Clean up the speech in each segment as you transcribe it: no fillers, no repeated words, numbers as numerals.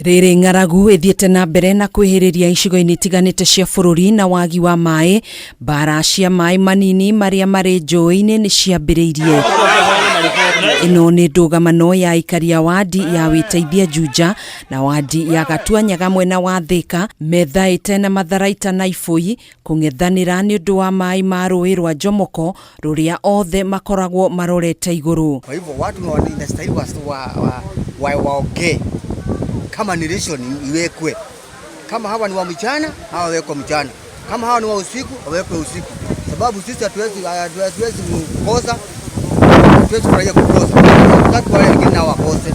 Rĩrĩ ng'aragu ĩthiĩte na mbere na kwĩhĩrĩria icigo-inĩ itiganĩte cia bũrũri na wagi wa maĩ, mbara cia maĩ manini marĩa marĩ njũĩ-inĩ nĩ ciambĩrĩirie. Ĩno nĩ ndũgamano ya aikari a wandi ya Wĩteithie Juja na wandi ya Gatuanyaga mwena wa Thĩka methaĩte na matharaita na ibũi kũng'ethanĩra nĩ ũndũ wa maĩ ma rũĩ rwa Jomoko rũrĩa othe makoragwo marorete igũrũ. Kwa hivyo watu inastahili waongee kama ni ration iwekwe, kama hawa ni wa mchana hawa wawekwe mchana, kama hawa ni wa usiku wawekwe usiku, sababu sisi hatuwezi kukosa, hatuwezi furahia kukosa, hatutaki wale wengine nao wakose,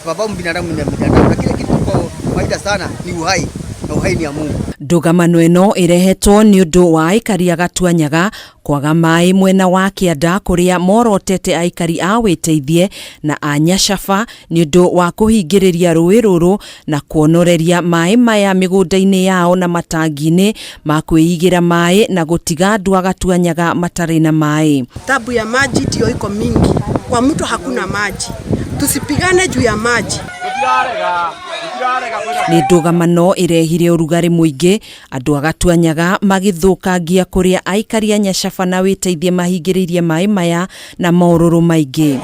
sababu binadamu ni binadamu, na kile kitu kwa faida sana ni uhai na uhai ni ya Mungu. Ndũgamano ĩno ĩrehetwo nĩ ũndũ wa aikari a Gatuanyaga kwaga maĩ mwena wa kĩanda kũrĩa morotete aikari a Wĩteithie na a Nyacaba nĩ ũndũ wa kũhingĩrĩria rũĩ rũrũ na kuonoreria maĩ maya mĩgũnda-inĩ yao na matangi-inĩ ma kwĩigĩra maĩ na gũtiga andũ a Gatuanyaga matarĩ na maĩ. Tabu ya maji ndio iko mingi, kwa mtu hakuna maji, tusipigane juu ya maji. Nĩ ndũgamano ĩrehire ũrugarĩ mũingĩ andũ a Gatuanyaga magĩthũkangia kũrĩa aikari a Nyacaba na Wĩteithie mahingĩrĩirie maĩ maya na morũrũ maingĩ.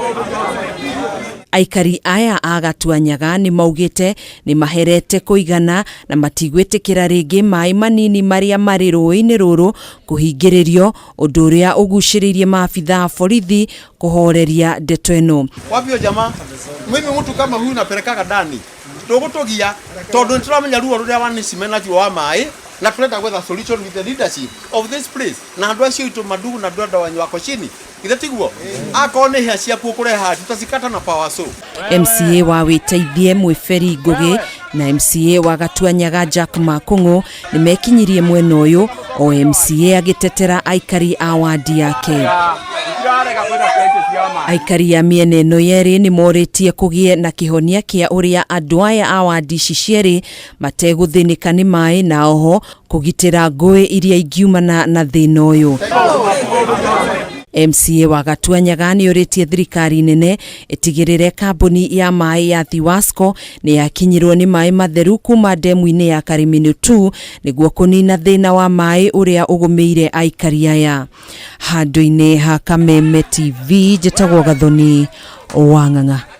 Aikari aya a Gatuanyaga nĩ maugĩte nĩ maherete kũigana na matigwĩtĩkĩra rĩngĩ maĩ manini marĩa marĩ rũĩ-inĩ rũrũ kũhingĩrĩrio, ũndũ ũrĩa ũgucĩrĩirie maabitha a borithi kũhoreria ndeto ĩno. Wapi jamaa, mimi mtu kama huyu napelekaga ndani ndũgũtũgia tondũ nĩtũramenya ruo rũrĩa wanĩcime naruo wa maĩ na turenda gwetha solution with the leadership of this place na andũ acio itũ mandugu na andũ wanyu wako chini ithe tiguo akorwo nĩ hĩa ciaku ũkũreha tutacikata na power saw. MCA wa Wĩteithie Mwĩberi Ngũgĩ na MCA wa Gatuanyaga Jack Makũng'ũ nĩ mekinyirie mwena ũyũ o MCA agĩtetera aikari a wandi yake. Aikari a mĩena ĩno yerĩ nĩ morĩtie kũgĩe na kĩhonia kĩa ũrĩa andũ aya a wandi ici cierĩ mategũthĩnĩka nĩ maĩ na oho kũgitĩra ngũĩ iria ingiumana na thĩna ũyũ. MCA wa Gatuanyaga nĩ ũrĩtie thirikari nene ĩtigĩrĩre kambuni ya maĩ ya Thiwasco nĩ yakinyirwo nĩ maĩ matheru kuma ndemu-inĩ ya Karimini 2 nĩguo kũnina thĩna wa maĩ ũrĩa ũgũmĩire aikari aya. Handũ-inĩ ha Kameme TV njĩtagwo Gathoni wa Ng'ang'a.